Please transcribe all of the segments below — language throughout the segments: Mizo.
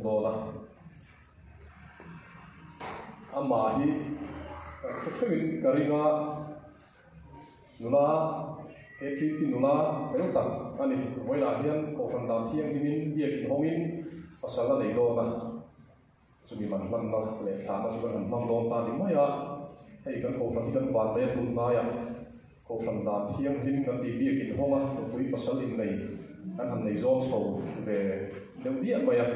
dawn a. Amah hi kan hre theuhin ka ring a, nula KTP nula fel tak a ni. Vawiinah hian Kohhran dan thianghlimin biak inhawngin pasal a nei dawn a. Chumi man hmanna leh thlahna chu kan han hmang dawn ta ni mai a, hei kan kohhran hi kan van mai a tun hnaiah kohhran dan thianghlim kan tih biak inhawng a, nupui pasal innei kan han nei zawn chho ve deuh diah mai a,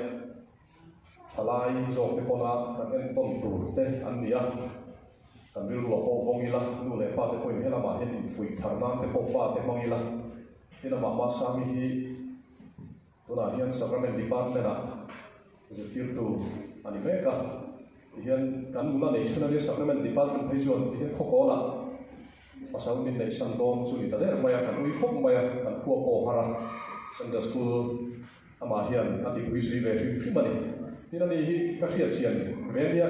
thalai zawk te pawna kan entawn tur te an ni a, kan rilru a pawh vawng ila, nu leh pa te pawhin helamah hian infuih thar nan te pawh fa te hmang ila, tin amah Masami hi. Tunah hian Sacrament Department-ah zirtirtu a ni mek a, tihian kan nula nei chhun ania Sacrament Department phei chuan tihian khawkawlah pasal min neihsan dawn chu ni ta der mai a, kan ui khawp mai a, kan khua pawh har a, Sunday School amah hian a tipui zui ve hrim hrim a ni. Tin ani hi ka hriat chian ve nia,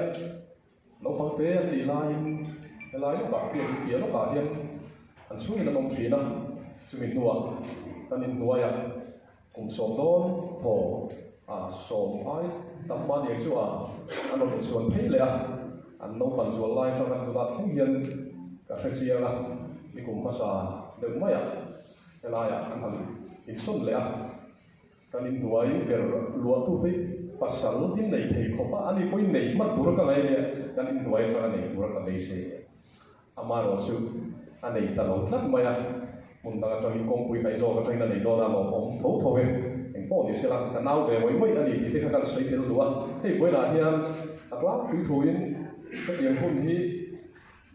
naupang te an nih laiin helai lawkah pian piah lawkah hian an chhungin an awm thin a, chumi hnuah kan inhnuaiah Kum sawm dawn thaw a sawm ai tam mahni ang chu a an rawn insuan phei leh a, an naupan zual lai atang an nula thleng hian ka hre chiang a, ni kum hmasa deuh maiah helaiah an han insawn leh a, kan inhnuai ber luahtute pasal in nei thei khawp a, ani pawhin nei hman tura ka ngai ania, kan inhnuai atanga nei tura ka beisei. Amaherawh chu a nei ta lo tlat mai a, hmun dang atangin kawngpui hnaih zawk atangin a nei dawn a, lawmawm tho tho e. Eng pawh ni sela, ka nau ve ngawih ngawih a ni tih te kha kan sawi tel duh a. Hei vawiinah hian a tlangpui thuin hetiang hun hi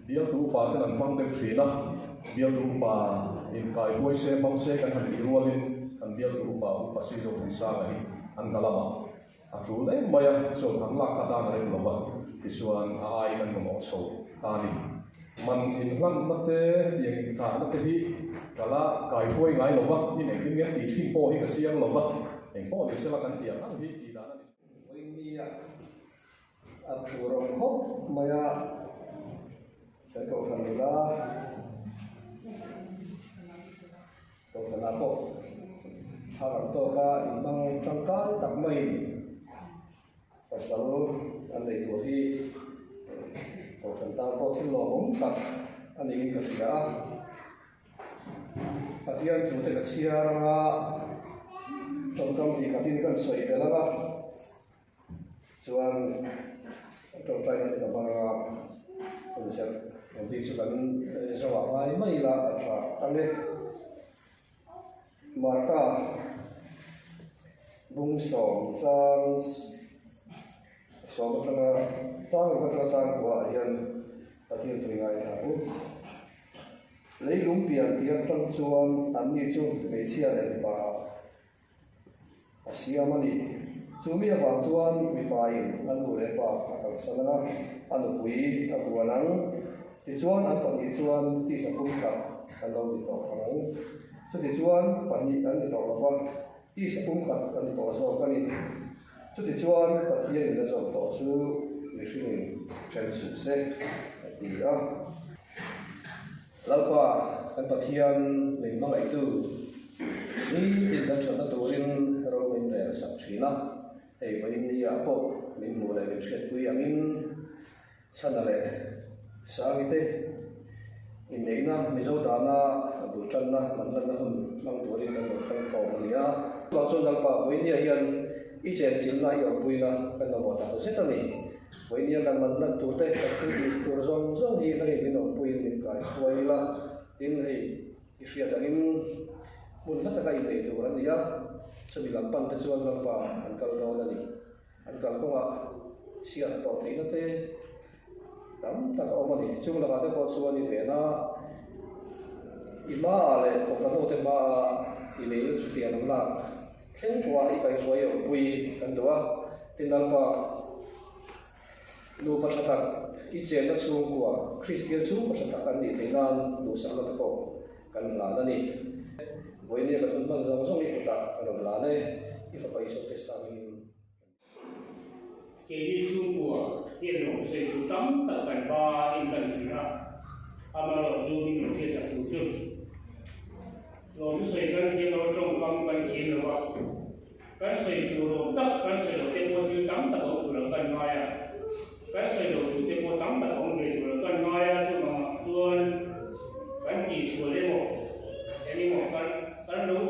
bialtu upa ten an hmang deuh thin a, bialtu upa inkai huai se hmang se kan han tih rualin kan bialtu upa Upa Sizothansanga hi an hna lamah A tul em mai a, chaw han lak kha dan a rem lo va, tichuan a aiin an mamawh chho ta a ni. Man inhlanna te, hetiang inthlahna te hi ka la kaihruai ngai lo va, min engtin nge tih thin pawh hi ka chiang lo va, eng pawh ni sela kan tih ang ang hi tih dan a ni. Vawinia a phur awm khawp mai a, kan kohhran nula Kohhranah pawh thar ang tawka inhmang tangkai tak maiin pasal an nei tur hi Kohhran tan pawh thil lawmawm tak a niin ka hria a. Pathian thute ka chhiar anga tawngkam tih khatin kan sawi belh ang a, Chuan tawngtaina te ka hmang anga concert ang bik chu kan zoah ngai mai ila a tha ang e. Marka bung sawm chang sawm atanga chang ruk atanga chang kuah ah hian Pathian tui ngaithla u. Leilung pian tih atang chuan anni chu hmeichhia leh mipa ah A siam a ni. Chu mi avang chuan mipain a nu leh pa a kalsan ang a, a nupui a buan ang. Tichuan an pahnih chuan tisa pumkhat an lo ni tawh ang. Chutichuan pahnih an ni tawh lo va, tisa pumkhat an ni tawh zawk a ni. Chutichuan Pathianin a zawm tawh chu mihringin then suh se, a ti a. Lalpa kan Pathian min hmangaihtu nitin kan thatna turin ro min rel sak thin a, hei vawiin ni ah pawh min hmuh leh min hriatpui angin Chhana leh Sangi te inneihna Mizo dana bul tanna man lanna hun hmang turin kan rawn kal khawm a ni a. Chuvang chuan Lalpa vawiin ni ah hian i chenchilhna i awmpuina kan mamawh tak zet a ni. Vawinia kan man lan tur te, kan thil tih tur zawng zawng hi hei min awmpuiin min kai hruai ila, tin hei i hriat angin hmun hla taka innei tur an ni a, chumi lam pan te chuan Lalpa an kal dawn a ni. An kal kawngah chhiat tawh theihna te tam tak a awm a ni. Chung lakah te pawh chuan i ven a, i hmaah leh kawhhran ho te hmaah i lei chutiang an lak thleng pawha i kaihhruai awmpui kan duh a. Tin Lalpa, nupa tha tak i chenna chhungkua Kristian chhungkua tha tak an nih theih nan duhsakna te pawh kan hlan a ni. Vawinia kan hun hman zawng zawng i kutah kan rawn hlan e, i fapa Isua Krista hmingin. Keini chhungkua hian lawm sawi tur tam tak kan ba in kan hria a, amaherawh chu min rawn hriatsak tur chu lawm sawi kan thiam lo a, tawngkam kan thiam lo a, kan sawi tur awm tak kan sawi loh te pawh hi. Kan sawi loh thu te pawh tam tak a awm ve tur a, kan ngai a, chuvangah chuan kan tihsual emaw eng emaw kan kan lo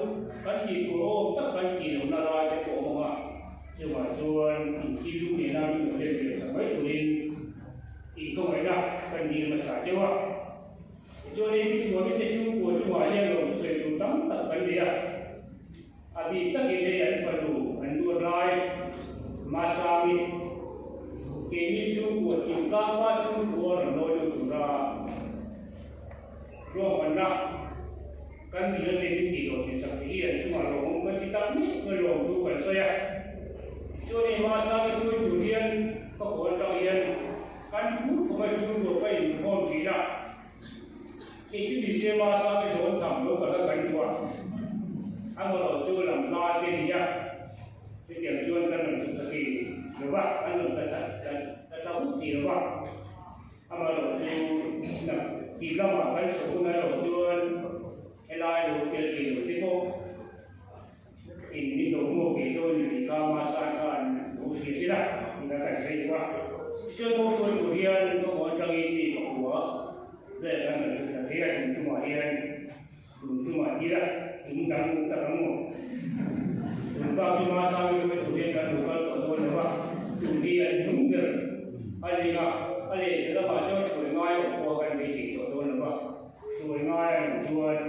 kan tih tur awm tak kan tih lohna lai te pawh a awm ang a, chuvangah chuan inchilum nena min lo lem ve sak mai turin inkhawngaihna kan dil hmasa teuh a. Tichuanin Thuami te chhungkua chungah hian lawm sawi tur tam tak kan nei a. A bik takin hei an fanu an luat lai Masangi keini chhungkua thingtlangpa chhungkua rawn lawi lut tura ruahmanna kan dil a min tih loh tih sak te hi an chungah lawmawm kan ti tak miah mai lawm thu kan sawi a. Tichuan hei Masangi hruai tur hian ka kawl atang hian kan phur khawp a chhungkua ka inkhawm thin a. Kei chu ni se ma sang i zawn tham lo ka la kan duh a, amarawh chu lam hla te ni a, chutiang chuan kan rawn chhuk ta ti lo va, an rawn ta ta ta ta huk ti lo va, amarawh chu na tih lamah kan chhuk hun erawh chuan helai lo tel thei lo te pawh in min lo hmuak ve dawn ni tih kha ma sang khan lo hria se la, ina kan sawi duh a. Tichuan kawng hruai tur hian ka haw atangin mi ka hua. Vel kan rawn chhuk ta thei a, tun tumah hian tun tumah tira tum dang tak ang maw? Tun bak chu Masangi hruai tur hian kan lo kal tawh dawn lo va, tum hi an hnung ber a ling a, a lehkha lamah chuan hruai ngai awm pawh kan beisei tawh dawn lo va, hruai ngai a nih chuan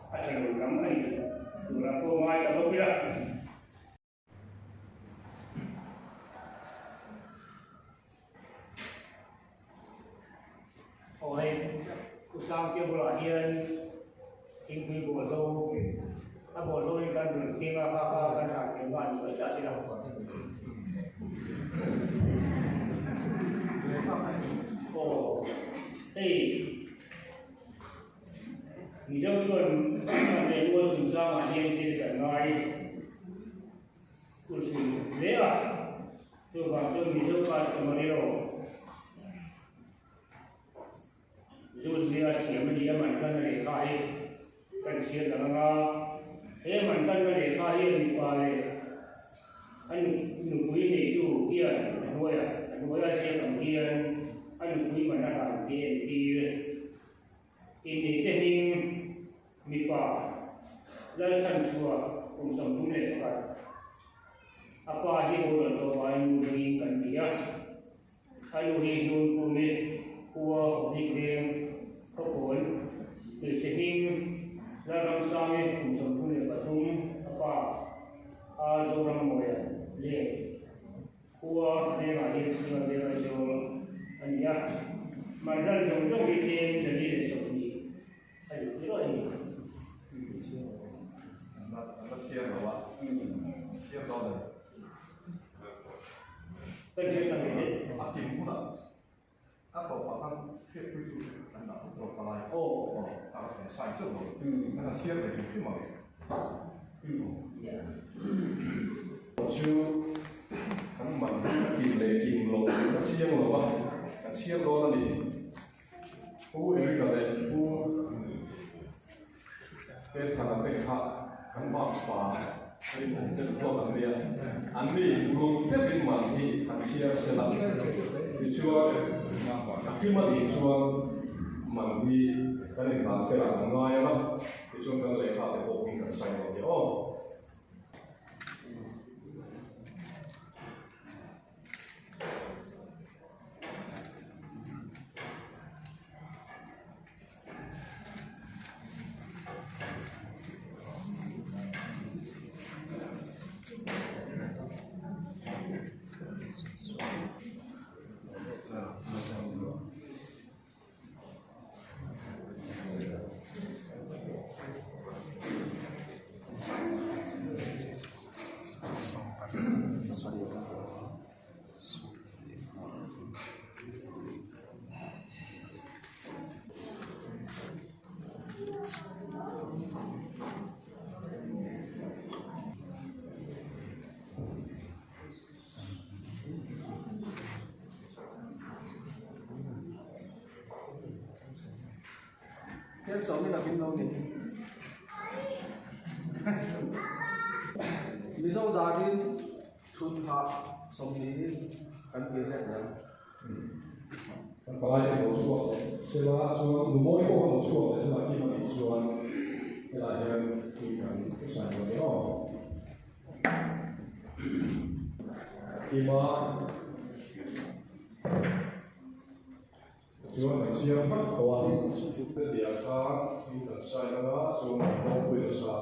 a tha lo lam a ni turah pawh ngai ta bawk ila. Aw hei Pu Sangte bulah hian thingpui bawlhlo a bawlhlo in kan rawn keng a kha kha kan hran thei nghal ni mai ta se la. Aw hei Mizo chuan lehmual chungchangah hian thil kan ngai kulhsui hle a, chuvang chuan Mizo customer erawh zu zia siam a ni a, man hlanna lehkha hi kan chhiar lang anga, he man hlanna lehkha hian mipa leh a nupui neitu hian a hnuaiah a hnuaia ziak ang hian a nupui man a hlan te entir. Inneite hming mipa Lalchhanchhuah kum 31, a pa hi boral tawh vangin nu hmingin kan ti a, a nu hi Hnunkhumi khua Hawhnik veng khawpawn, hmeichhe hming Lalramsangi kum 33, a pa A Zorammawia leh Khua vengah hian Singa veng Aizawl a ni a, Manhlan zawng zawng hi tlem 120 a ni tih a ni. An la chhiar lo a, chhiar dawn a ni. Kan hriat tak leh leh. A kim hunah a tawpah khan hriatpuitu an dah thut rawh palai. Aw. A rawn sign chauh lo. An han chhiar ve hrim hrim ang. Chu kan man a kim leh kim loh a chiang lo a, kan chhiar dawn a ni. Pu Erika leh Pu Ethana te kha kan bak pa rinawm te tlawt an nia. An ni uluk deuhin man hi an chhiar se la, tichuan a kim a nih chuan man hi kan inhlan felah kan ngai ang a. Tichuan kan lehkha te pawh hming kan sign dawn nia aw. Thil sawmin a kim lo ni. Mizo danin thut phah 20 kan kir leh ang. Kan palai te lo chhuak leh sela chuan nu mawi pawh lo chhuak leh sela kim a nih chuan helaiah hian in kan sign lo nia aw. Kima chuan kan siam hrang tawh a, hetiang khan in kan sign anga chuan kan rawngpui nasa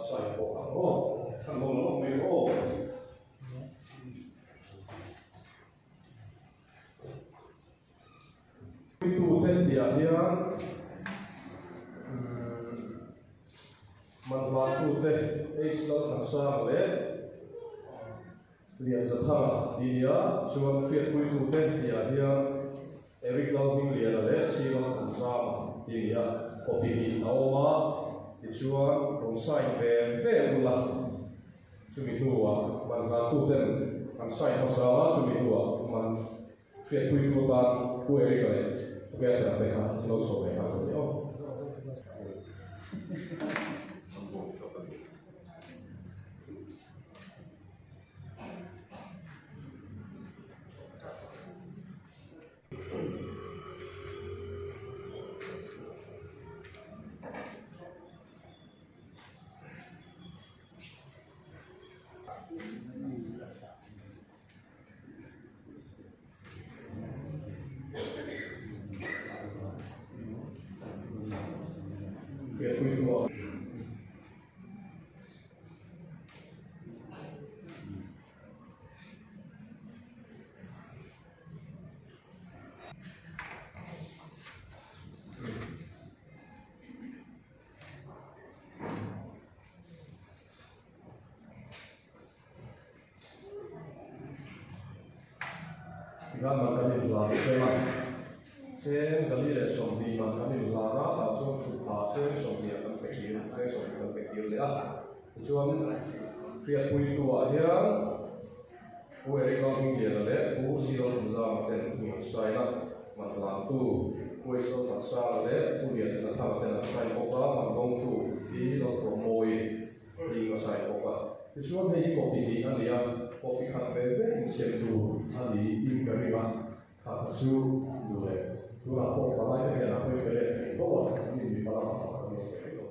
sign bawk ang aw. Kan lo la lawk mai aw. Puitute tihah hian manhlatute H Lalthansanga leh Lianzathanga tih nia chuan hriatpuitute tihah hian Eric Lalhmingliana leh C Lalthanzama tih nia copy hnih a awm a, tichuan rawn sign ve ve ula. Chumi hnuah man nghahtuten an sign hmasa a, chumi hnuah man hriatpuitu atan Pu Eric-a leh Pu Peter-a te kha an lo chhuah ve nghal a ni aw. Tikhan man kan inhlan tel a, cheng 120 man kan inhlan a, tah chuan thut phah cheng 20 ah kan pe kir, cheng 20 kan pe kir leh a. Tichuan hriatpuituah hian Pu Eric Lalhmingliana leh Pu C Lalthumzama ten hmun an sign a, man hlantu Pu H Lalthansanga leh Pu Lianzathanga ten an sign bawk a, man dawngtu Pi Laltuahmawii hming a sign bawk a. Tichuan hei hi copy hnih a ni a, copy khat ve ve insiam tur a niin ka ring a, kha kha chu duh leh tunah pawh palai te hian a hawi pe leh thei tho a, an inmi palak a pakhat a ni ve thei lo.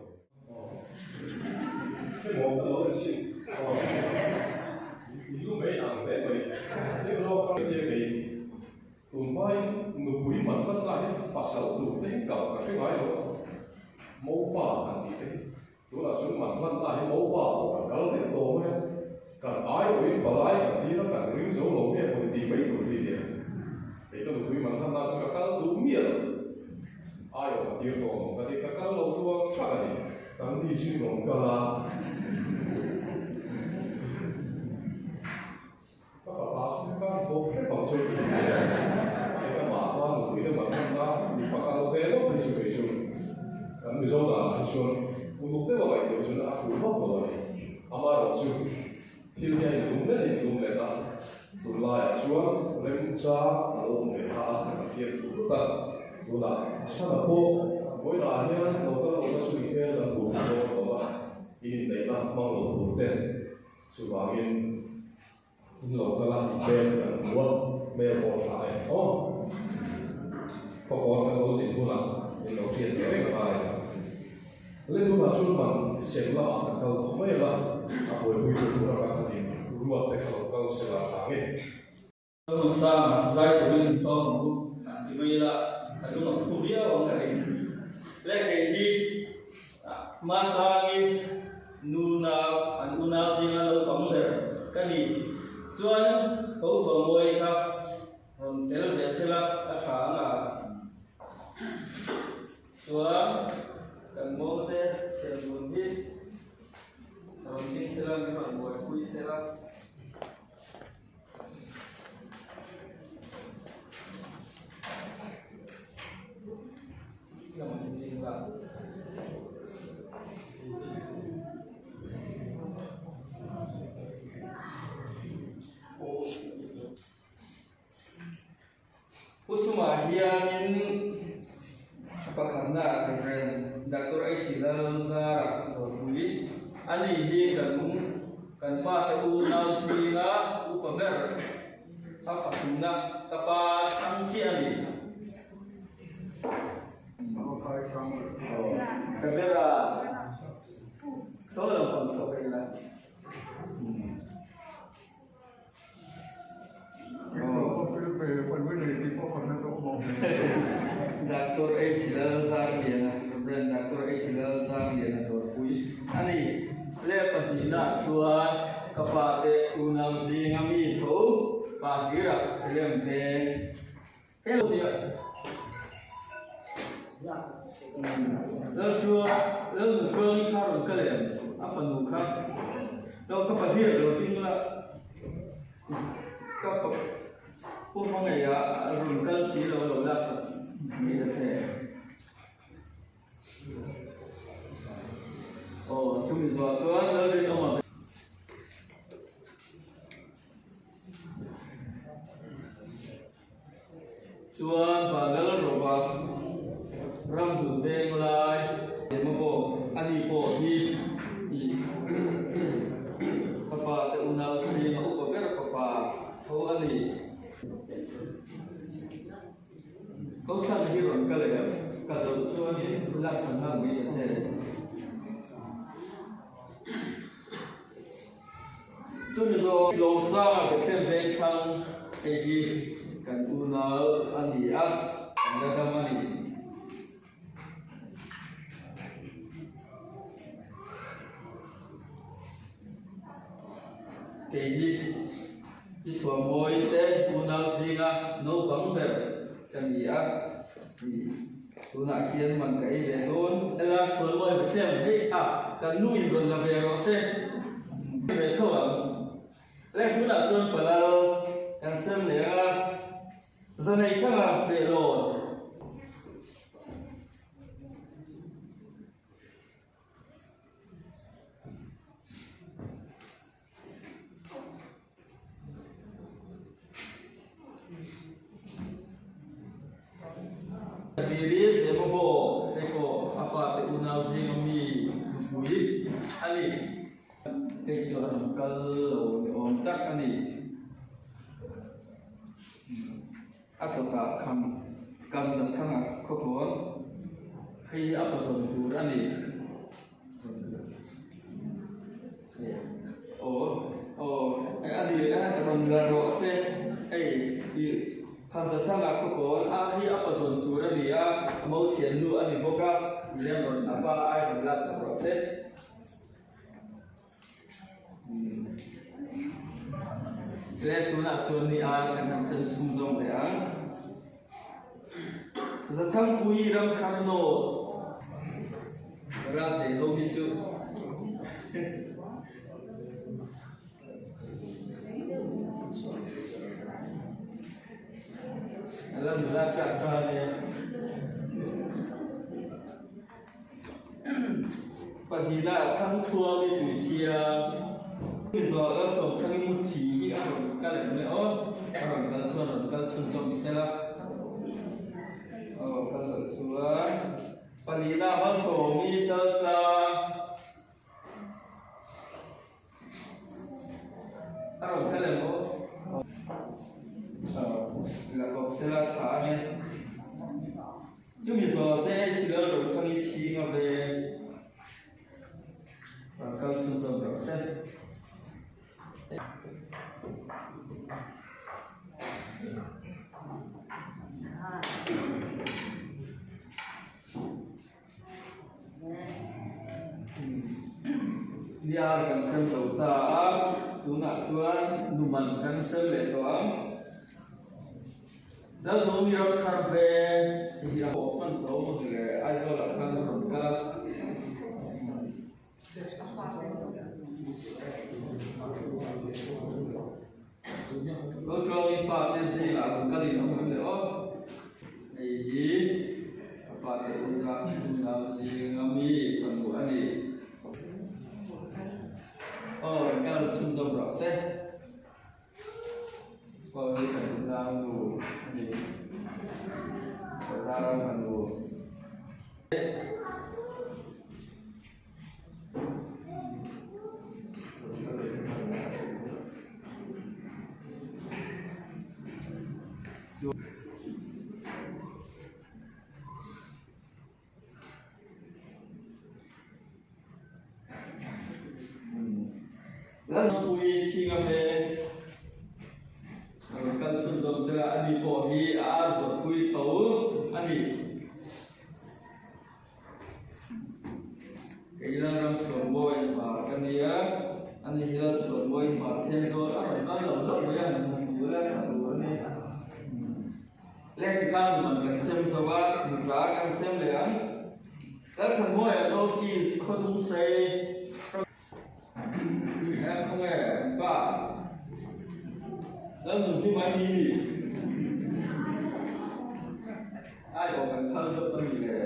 Nupui man hman na hi pasal tur te hi kal ka hre ngai lo a, mopa kan tih te hi tunah chuan man hman na hi mopa pawh kan kal vek tawh mai a, kan aiawhin palai kan tir a kan ring zo lo nge maw ni tih mai tur hi nia, kei ka nupui man hman na chu ka kal duh miah lo. Ai awm a tir tawh ang ka ti, ka kal lo tluang thak a ni. Kan ni chu rawn kal a. Ka fapa chu ka vawk hrep ang chu ti e ka mah kha nupui te man hman a, mipa kal ve lawk hi chu kei chu kan Mizo danah hi chuan uluk deuh a ngaihtuah chuan a fuh vak lo a ni. Amaherawh chu thil hi a inlum let a inlum let a, tunlaiah chuan remchang a lo awm ve kha a, kan fiam thut thut a, tunah chhana pawh vawiinah hian lo kal lohna chu i hmel kan hmuh thei dawn lo a, in inneihna hmang lo tur ten chuvangin in lo kal a, i hmel kan hmu a, hmel pawh tha e aw. Khawkawn kan lo zin hunah in lo hriat ve reng a ngai. Le tunah chuan man sem lamah kan kal tawh mai ang a, a buaipui tur tura kan han in ruat te kha lo kal se la tha nge. Ka sang zai turin in sawm ang u han ti mai ila ka lung a phu viau ang ka ring. Le kei hi Masangi nunau an unau zinga naupang ber ka ni. Chuan ko Thawmawi kha rawn tel ve sela a tha ang a. Chuan kan mawte thianghmun hi rawn ding sela min rawn buaipui sela. Pu Suma hianin pakhatna a kan reng Doctor H Lalzara Dawrpui ani hi kan kan fate unau zinga upa ber. A pathumna ka pa chhang chiah a ni. Camera saw lo pang saw ka ila. Doctor H Lalzarliana, Rev Doctor H Lalzarliana dawrpui a ni. Le pahnihnaah chuan ka pa te unau zinga mi tho pa hlirah Salem veng Laltluang kha rawn kal em? A fanu kha lo ka pahnih lo ding la ka pu hmangaih ah rawn kal si lo lo lak sak mai ta che. Aw chumi zuah chuan Lalrinawma. Chuan Vanlal Rova ram hmun veng lai emaw pawh a ni pawh hi i fapa te unau zinga upa ber fapa tho a ni. Kohhran hi rawn kal em? Kal loh chuanin laksan nghal mai ta che. Chumi zawng Lawmsanga Bethlehem Vengthlang hei hi kan unau a ni a, kan la dam a ni. Kei hi i thuammawi te unau zinga naupang ber ka ni a. Tunah khian man ka ei ve dawn. Ela Sualmawi Bethlehem hei a kan nu in rawn la ve rawh se. Ve tho ang. Le tunah chuan palal kan sem leh ang a, zanei thanga pehlawn. Biri Zemabo te pawh a pa te unau zinga mi nupui a ni. Hei chu a rawn kal lo ni awm tak a ni. A kawtah kham kam Zathanga khawkawn hei a pazawn tur a ni. Aw aw a ni a rawn la rawh se hei ih Thanzathanga khawkawn a hi a pazawn tur a ni a a mo thiannu a ni bawk a lem rawn a pa ai rawn lak sak rawh se. Le tunah chuan ni a kan han sen chhung zawng leh ang. Zathangpui Ramthar North ral te ho hi chu a la nula tlak ta a nia. Pahnihna Thangthuam i tui thiang. Mizual Lalsawmthang i muthi hi a rawn kal em le aw? A rawn kal chuan rawn kal chhunzawm sela. Aw kal loh chuan pahnihna Malsawm i chaltlang. A rawn kal em aw? Aw la kawp sela tha a nia. Chumi zawh te Silal Rothang-i chhing a ve rawn kal chhunzawm rawh se. Niar kan sem zo ta a, tunah chuan numan kan sem leh tawh ang. Lalzawmi ram thar ve hi a pawh hman tawh maw ni le Aizawl ah khan a rawn kal a. Lotluangin fa te zingah rawn kal in a awm leh aw. Hei hi a pa te u unau zinga mi fanu a ni. Aw rawn kal chhunzawm rawh se. Aw hi kan unau nu a ni. Bazar a fanu. Lalhmangpuii chhinga hmel a rawn kal chhun zawm che a, ani pawh hi a ar zawhpui tho a ni. Kei Lalramchhuanbawi hmar ka nia, ani hi Lalchhuanbawi hmar then zawn a rawn kal lo hlauh mai a, han hmu fuh ila tha tur a ni. Lehkha khan man kan sem zo a, nuṭa kan sem leh ang. Lalthanmawia North East khawdung sei. Eng khawnge an pa? Lalnun hi mai ni ni. Ai aw kan phal deuh a ni le.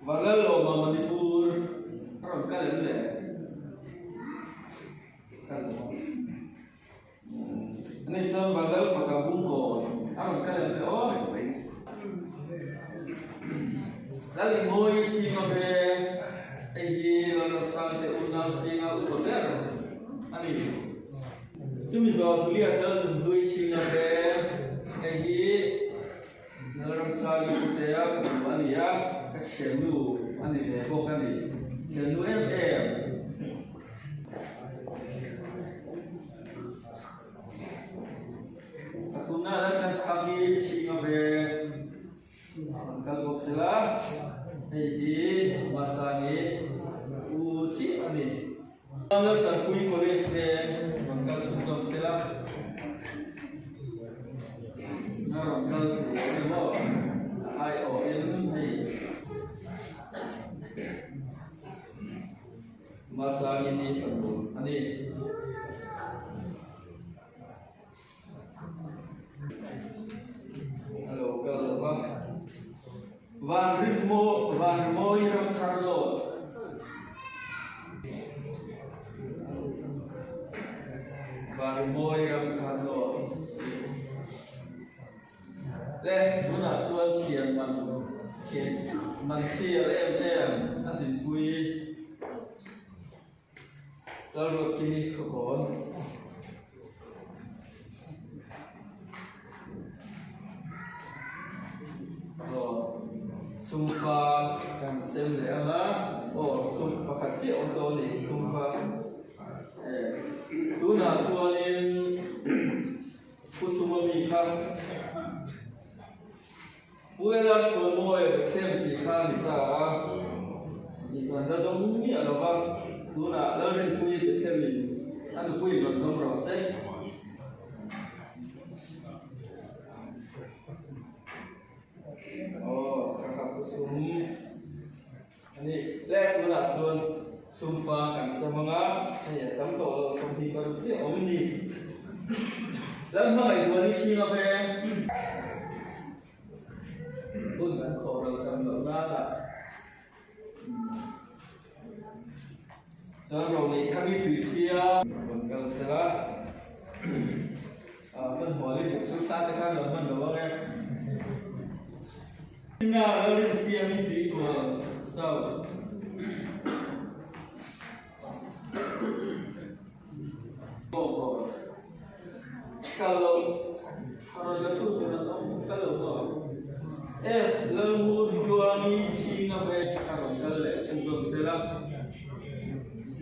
Vanlalawma Manipur a rawn kal em le? Kal lo ang. Ani chuan Vanlal faka bungkawn a rawn kal em le aw? Lalingmawi chhinga veng hei hi Lalramsanga te unau chhinga upa ber a ni. Chumi zawh Juliet Lalnunhlui chhinga veng hei hi Lalramsanga putea fanu a ni a, ka thiannu a ni ve bawk a ni. Thiannu em em. A tunah hian kan thang hi chhinga veng an kal bawk sela, hei hi Masangi u chiah a ni. Laltanpui College veng rawn kal chhunzawm sela, a rawn kal thei ang emaw aiawhin hei Masangi ni fanu a ni. A lo kal lo va. Van rim maw, van mawi ram thar lo. Van mawi ram thar lo. Le, tunah chuan thian man, thian man sial em em a dinpui. Lalruatki khawkawn. Aw sumfa kan sem leh ang a, aw sum pakhat chiah awm tawh a ni sumfa eh tunah chuanin Pu Suma mi kha Pu Ela Chhuanmawi Bethlem tih kha a ni ta a, ih an la dawng miah lo va, tunah Lalrinpuii Bethlemin a nupui rawn dawng rawh se. Aw, ka kha Pu Sum a ni. Le, tunah chuan Sumfa kan sem ang a, hei a tam tawh lo, 26 chiah awm ni. Lalhmangaihzuali chhinga veng. Hun kan khawh ral tam loh nana chuan ro nei thang i tui thia rawn kal sela hmanhmawh hi buk chu tan te khan lo hman lo ang e. China lalrin siam i tui kual south. Kal lo a rawn la tu tur an awm kal lo maw? E Lalngur Tluangi chhinga ve a rawn kal leh chhunzawm zel a,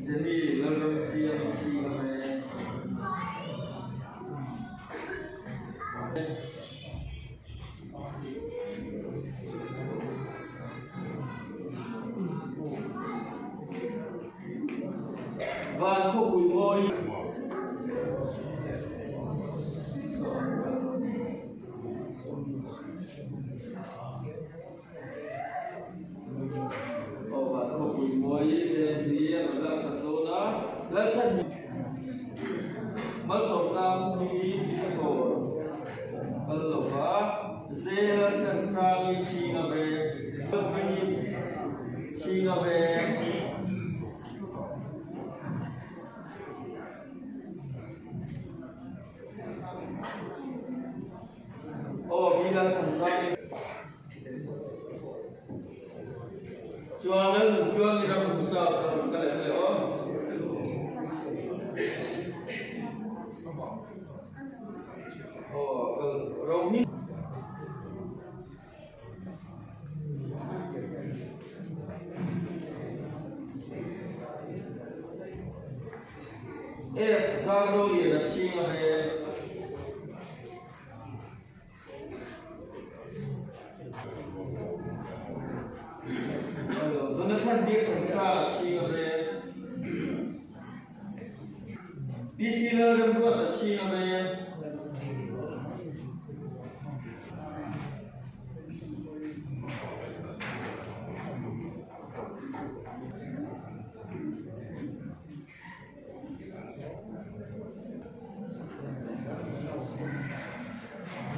Jenny Lalramsiami chhinga ve. Van khawpui mawi. Aw van khawpui mawi te hi a rawn lak that dawn a, Lalchhan hi Malsawmsang hi a kawl kal lo va, Zela Tlansangi chhinga ve, Lalhming chhinga ve. Aw Bilal Thansangi chuan Lalnuntluangi ram hmusa ka rawn kal em le aw. Aw kal ro hming. F Zarzo Liana Chhinga veng. Jonathan Biakthansanga Chhinga veng. PC Lalremruata Chhinga veng.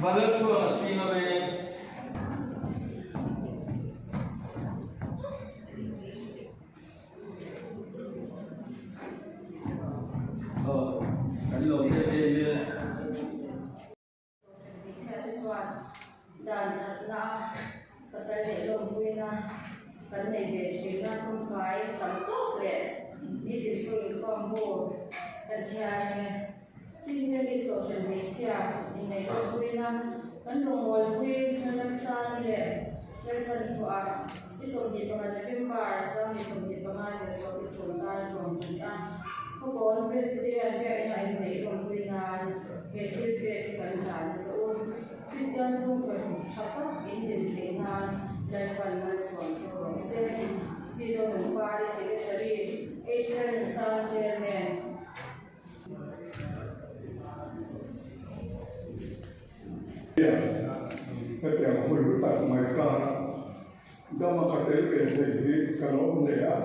Vanlalchhuanga Chhinga veng. Aw, kan lo em em e. Hmeichhia te chuan dan thatna a pasal leh lawmpuina kan nei ve thin a, sumfai tam tawk leh nitin chu inkhawm bu kan chhiar ang e. Chinhmeli Kohhran hmeichhia inneih lawmpuina kan rawngbawlpui Lalramsani leh Lalchanchhuah i 21 November 2025 zirtawp i sawmkar 20 a Khawkawn Presbyterian Biakina inneih lawmpui nan he thil pek hi kan hlan a che u. Kristian chhungkaw tha tak in din theih nan Lalpan malsawm chu rawh se. Sidon Nungpari Secretary, H Lalnunsanga Chairman. Hetiang hun tak mai kara dama ka tel ve thei hi ka lawm hle a,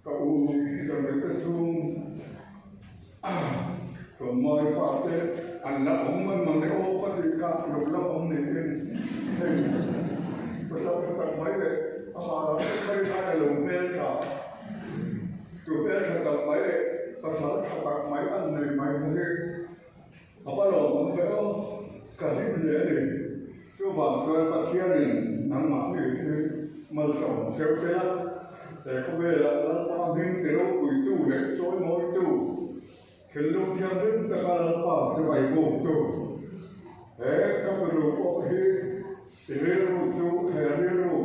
ka u Jamaica chhung tlawmngai pa te an la awm man mang e aw ka tih kha lo la awm niin hei pasal tha tak mai leh amah lam te kha rin aia lo hmeltha tu hmeltha tak mai leh pasal tha tak mai an nei mai kha hi A va lawmawm ve aw, ka hlim hle a ni. Chuvang chuan Pathianin nangmah mi hi malsawm cheu che la, he khawvelah Lalpa hming ti ropuitu leh chawimawitu, thinlung thianghlim taka Lalpa chu ngaihbuktu. He ka fanu pawh hi i rilru chu he rilru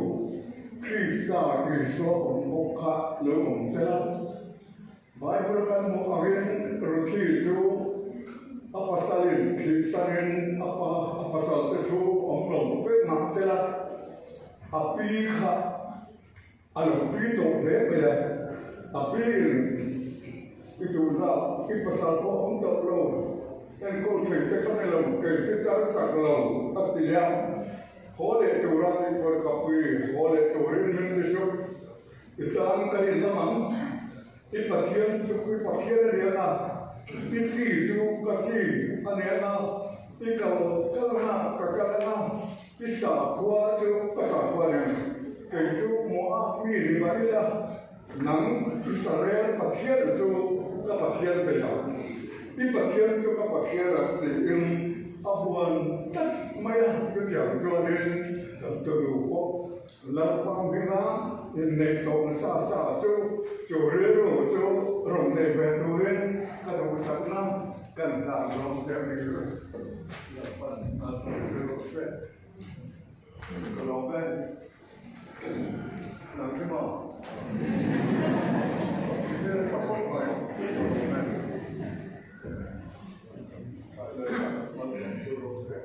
Krista Isua awm bawk kha lo awm che la. Bible kan hmuh angin Ruthi chu a pasalin thihsanin a pa a pasalte chu awm lo vek mah sela a pi kha a lo pi tawh hle mai a, a piin i duhna i pasal pawh awm tawh lo enkawl thei che ka ni lo kei pi tar chak lo a ti a, haw leh tura tih pawh ka pi haw leh turin min ti sup. I tan ka rin lam ang, i Pathian chu i Pathian a ni ang a, i chi chu ka chi a ni ang a, i kal kalna ka kal ang a, i sakhua chu ka sakhua a ni ang. Kei chu Moab mi ni mah ila, nang Israel Pathian chu ka Pathian ve ang. I Pathian chu ka Pathian ang tiin a huan tlat mai a, chutiang chuanin kan tunu pawh Lalpa hminga inneih tawh nasa sa chu chu rilru chu rawn nei ve turin ka duhsakna kan hlan dawn che a ni. Lalpan a sawi chu rawh se. Ka lawm e. Nang hi maw? I hmel tha khawp mai. Ka lawm e. Lalpan a sawi chu rawh se.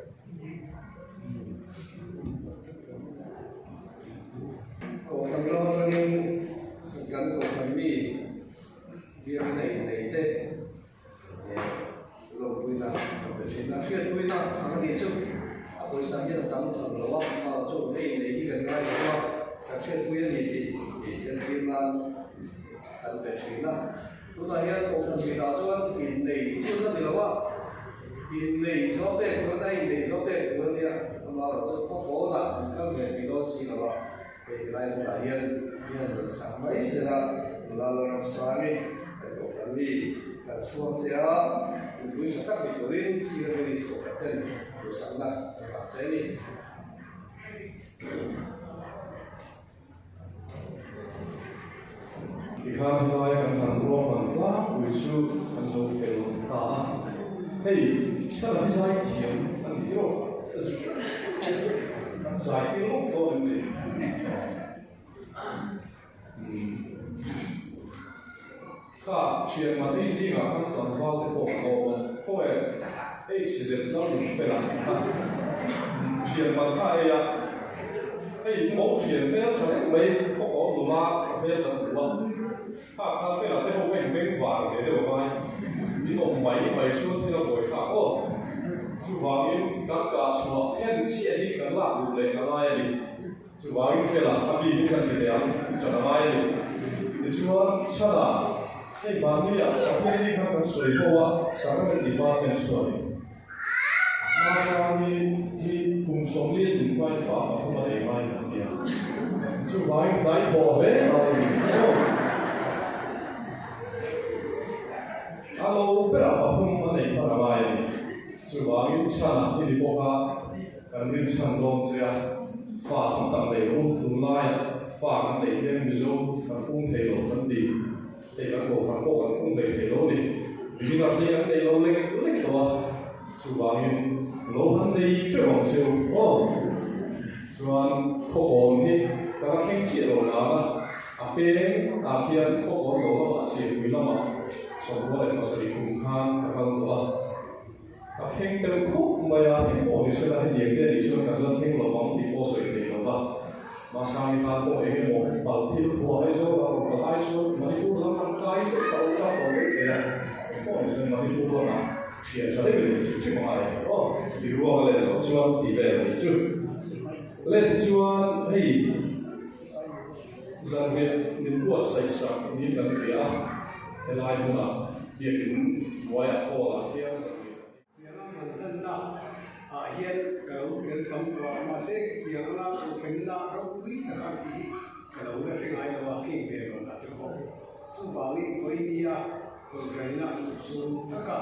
Kohhran lam atangin kan kohhran mi biakina innei te lawmpuina kan pe thin a, hriatpuina ang a nih chu a pawisa hian a tam tham lo a, amah chu hei innei hi kan ngai lo a, kan hriatpui a ni tih entir nan kan pe thin a. Tunah hian kohhran mitah chuan innei chu a ni lo a, innei zawh pek tur a nia, innei zawh pek tur a nia, amaherawh chu khawfawnah an kal ve thei dawn si lo a, hei tilai hmunah hian mi han rawn sak mai sela, nula Lalramsangi kan kohhran mi kan chhuak che a, nupui tha tak ni turin Sir Dennis kohhran ten duhsakna kan vang che a ni. Tikhan helai kan han ruahman tlangpui chu kan zo fel ta a, hei Sala hi zai thiam a ni rawh, kan zai tir lawk dawn em ni? Kha thian man ei zingah khan tlangval te pawh an awm a, khawnge HZ Lalnunfela kha thian man kha a ei a, hei mo thian hmel tha deuh mai khawkawm nula ka hmel kan hmu a, kha kha Fela te ho kha inbeng var ve deuh a ngai, in awm mai mai chuan thil a buai thlak aw. Chuvangin kan kah chhuah hen chiah hi kan lak duh leh a ngai a ni. Chuvangin Fela a mi hi kan ti leh ang ṭan a ngai a ni. Tichuan, Chhana, hei mahniah Pathian ni kha kan sawi ho a, Sacrament Department chuanin Masani hi kum 40 tling hmain fa pathum a nei ngai kan ti a. Chuvangin hnai thawh hle ngai a ni. Aw. A lo berah pathum a nei hman a ngai a ni. Chuvangin Chhana i ni bawk a. Kan rinchhan dawn che a, fa tam tak nei rawh u, tunlaiah fa kan neih hian Mizo kan pung thei lo kan ti, hei kan kohhran pawh kan pung hlei thei lo a ni, beginner hi an nei lo lek lek tawh a, chuvangin lo han nei teuh ang che u aw. Chuan khawkawm hi ka la thleng chiah lo nang a, a peng ah khian khawkawm lo lamah Chiapui lamah 97 kum khan ka kal tawh a. A thleng tel khawp mai a, eng pawh ni sela hetiang te anih chuan kan la thleng lo ang tih pawh sawi thei lo va. Mahsani tan pawh eng emaw pal thil thuah Aizawl a rawn kal ai chuan Manipur lam han kai zeuh ta awlsam tawh mai thei a, eng pawh ni sela Manipur lamah thian tha deuhin in hrim hrim angai ang aw. I ruang a len loh chuan tih vel a nih chu. Le tichuan hei zanriah min buatsaih sak niin kan hria a, helai hmunah biakin hnuaiah hall-ah hian zanriah kan ei. Pianga mantanna ah hian ka lo tel tam tawh a, mahse pianga kohhranna ropui tak ang tih hi ka lo la hre ngai lo a, keng ve rawn a ti bawk. Chuvangin vawinia kohhranna chung taka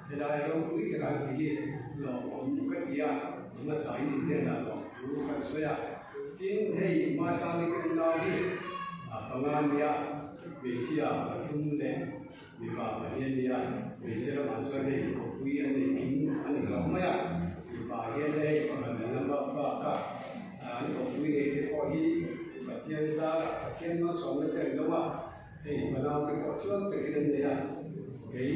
helai ropui tak ang tih hi lawmawm ka ti a, hmasain inhnenah lawmthu kan sawi a. Tin, hei Hmasani te unau hi panga nia hmeichhia pathum leh mipa pahnih a ni a, hmeichhia lamah chuan hei khawpui an nei kim a ni tawh mai a, mipa hian hei pakhat an la bak bak a, an khawpui nei te pawh hi Pathian zarah Pathian malsawmna te an lo a, hei fanau te pawh chuang takin an nei a, kei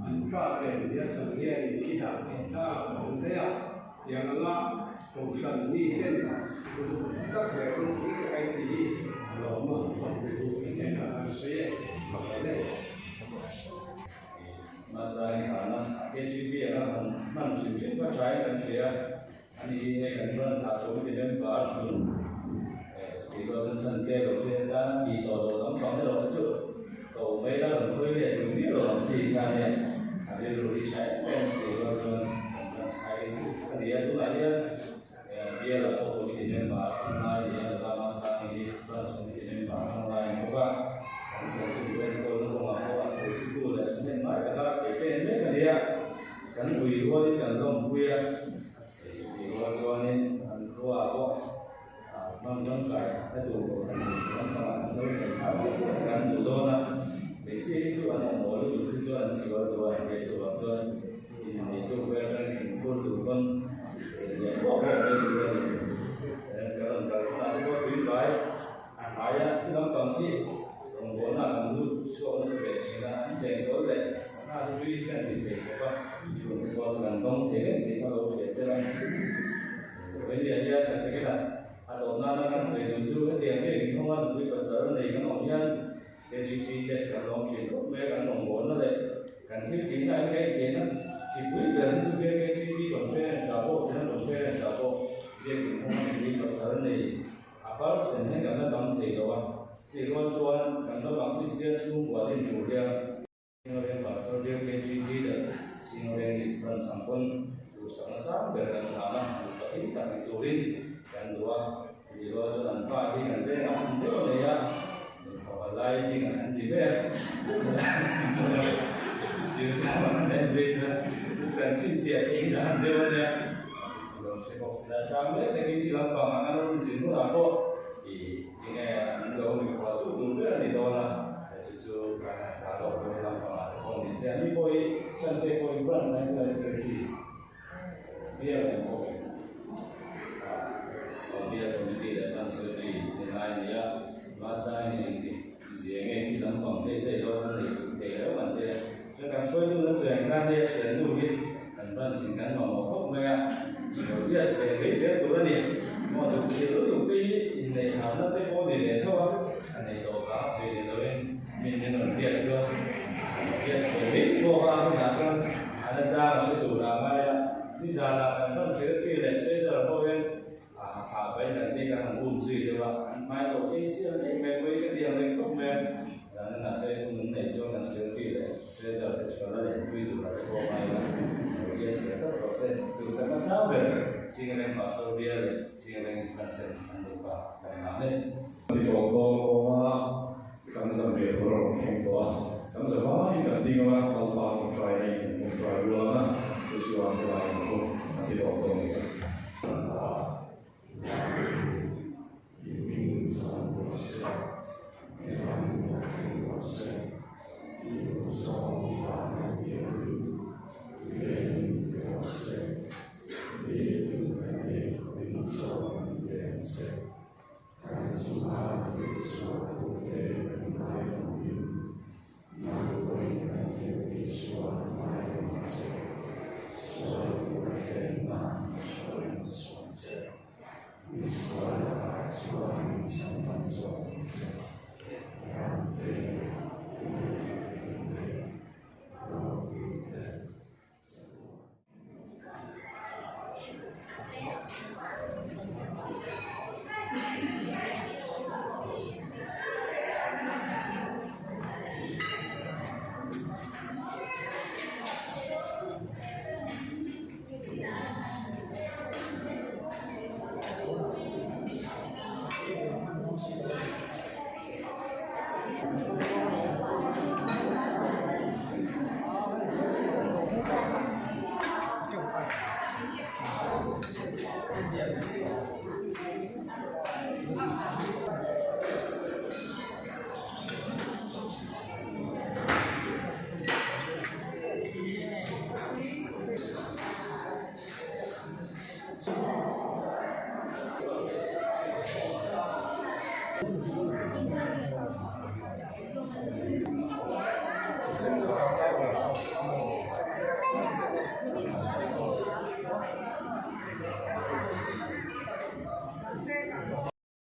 an pa nen nia chang hian khitah thla a awm daih a. Tiang anga Kohhran miten uluk tak leh ropui tak a inti hi a lawm a, thu hnenah kan sawi e, ka lawm e. Mahse inthahna KTP anga han hman hrim hrim kha thain kan hria a ni hi hei kan branch ah committee member hlun tih rual chuan chhan te lo hriat atan tih tawh loh lampang erawh kha chu ko mai la rawn khawi let duh miah lo ang chi kha nia a rilru hi tha em em tih rual chuan kan branch khai a ni a tunah hian bial ah pawh committee member a thlang lai a ni a nula Masani hi branch committee member a thlang lai a ni bawk a kan chanchin chu enkawlna kawngah pawh a sawi chu tu leh thahnem ngai taka kei pen mek a ni a kan ui rualin kan lawmpui a tih rual chuanin an khuaah pawh Hmang tangkai a duh loh kan duh chuan hmangah an lo thlen phah vek vek kan duh dawn a, hmeichhia hi chu an awm awl lutuk hi chuan an sual duh a, hei chuvang chuan inneih tuk vel atangin thingphur tur pawn lian pawh pawh mai tur a ni. Kan rawn kal hunah te pawh tui vai a hnai a, chu lampang khi rawngbawlna kan lut chhuak nasa ve thin a, an cheng tawl leh sangha te tui hi kan ti thei khawp a, chhun te pawh chu kan dawng thei reng tih kha lo hria se la. Vawiliah hian kan takin a a tawp nana kan sawi duh chu hetiang biak inthawng a nupui pasal nei kan awm hian KGP te kan lawm thin khawp mai a, kan rawngbawlna leh kan thil tihna hi kan intiahna tipui ber hi chu biak KGP conference ah pawh General Conference ah pawh biak inthawng a nupui pasal nei a percent hian kan la tam thei lo a, tih rual chuan kan ram ah Kristian chhungkua din tur hian Singapore Pastor Bill KGT leh Singapore East Branch ang pawn duhsakna sang ber kan hlan a, nupa hlim tak ni turin kan duh a, tih rual chuan an pa hi kan vengah hmun deuh a nei a, nupa lai ding an ti mai a, sir chuan an en phei chuan kan chhinchhiah thei dan deuh a nia, chu chu lo hre bawk sila tlang leh takin thil lampang ang an rawn zin hunah pawh ih tinge an lo mikhual tu tur ber a ni dawn a. Chu chu kan han chah lawk dawn lam pangah te pawh ni se, ani pawh hi chante pawh in branch ah hian secretary bial em pawh em aw bial committee leh branch secretary ni lai a ni a, mahse a eng zia nge khi lampang te te lo an nei fuh thei reuh an tia. Chuan kan hruaitu na sawi ang khan hei a thiannu hi kan branch in kan mamawh khawp mai a, i lo bias ve mai zel tur a ni. Maw duh thil lutuk te hi inneih harna te pawh ni ve tho a, a nei tawh vang a sawi ni loin mi in rawn biak chuan lo bias ve mai bawk a, hunah chuan a la chang a hre tur a ngai a. Nizanah kan branch secretary leh treasurer ho hian A thla pai dan te kan han um zui deuh a, an hmai lo facial daih mai pawh hi ka ti ang reng khawp mai a, zan inah te hun an neih chuan kan selfie leh treasure te chuan a lenpui tur a te pawh ngai ila, lo yes leh tawp rawh se. Duhsakna sang ber Chingreng Pastor Bial leh Chingreng Instruction an nupa kan ngah hle. Ni tawng dawn kawnga kan zan ve tur a rawn thleng tawh a, kan za hma hi kan ding anga Lalpa tawngtai na in kan tawngtai rual anga chu chuan helai ang pawh kan ti tawng dawn ni.